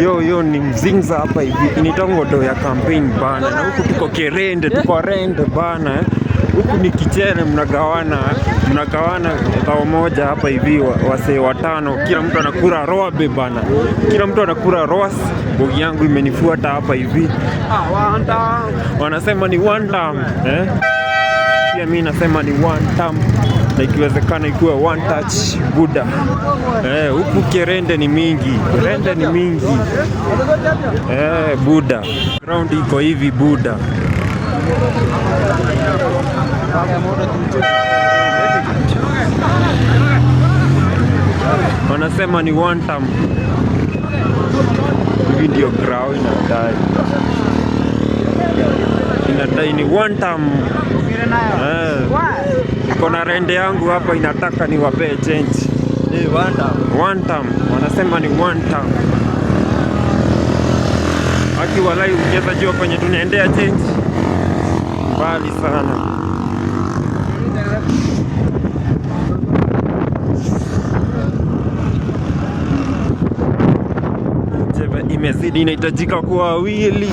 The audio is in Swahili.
Yo yo, ni mzinza hapa hivi, inaitangwa do ya campaign bana, na huku tuko Kerende, tuko rende bana eh. Huku ni kichere, mnagawana mnagawana bao moja hapa hivi, wasee watano, kila mtu anakula roabe bana, kila mtu anakula roas. Bogi yangu imenifuata hapa hivi, wanasema ni one time eh? Pia mi nasema ni one time na ikiwezekana ikuwe one touch buda. Eh, huku kerende ni mingi, kerende ni mingi eh, buda. Ground iko hivi buda. Wanasema ni one time. Hivi ndio ground inadai, inadai ni one time. Eh, niko na rende yangu hapa inataka niwapee change. One time. Wanasema ni one time. Aki walai, ukiweza jua kwenye tunaendea change mbali sana. Jeve imezidi, inahitajika kuwa wawili.